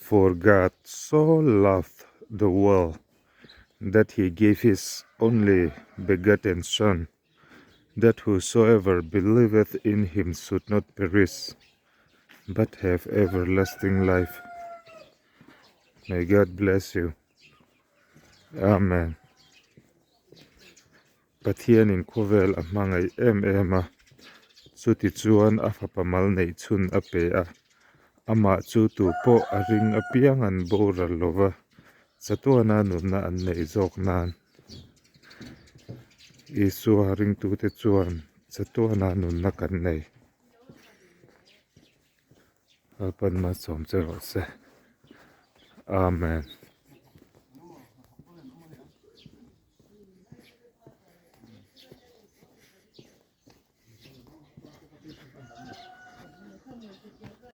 For God so loved the world that he gave his only begotten son that whosoever believeth in him should not perish but have everlasting life. May God bless you. Amen. Pathianin khawvel a hmangaih em em a, chuti chuan a fapa mal neih chhun a pe a, amah chu tu pawh a ring apiang an boral lo va, chatuana nunna an neih zawk nan. Isua ringtute chuan chatuana nunna kan nei. Lalpan malsawm che rawh se. Amen.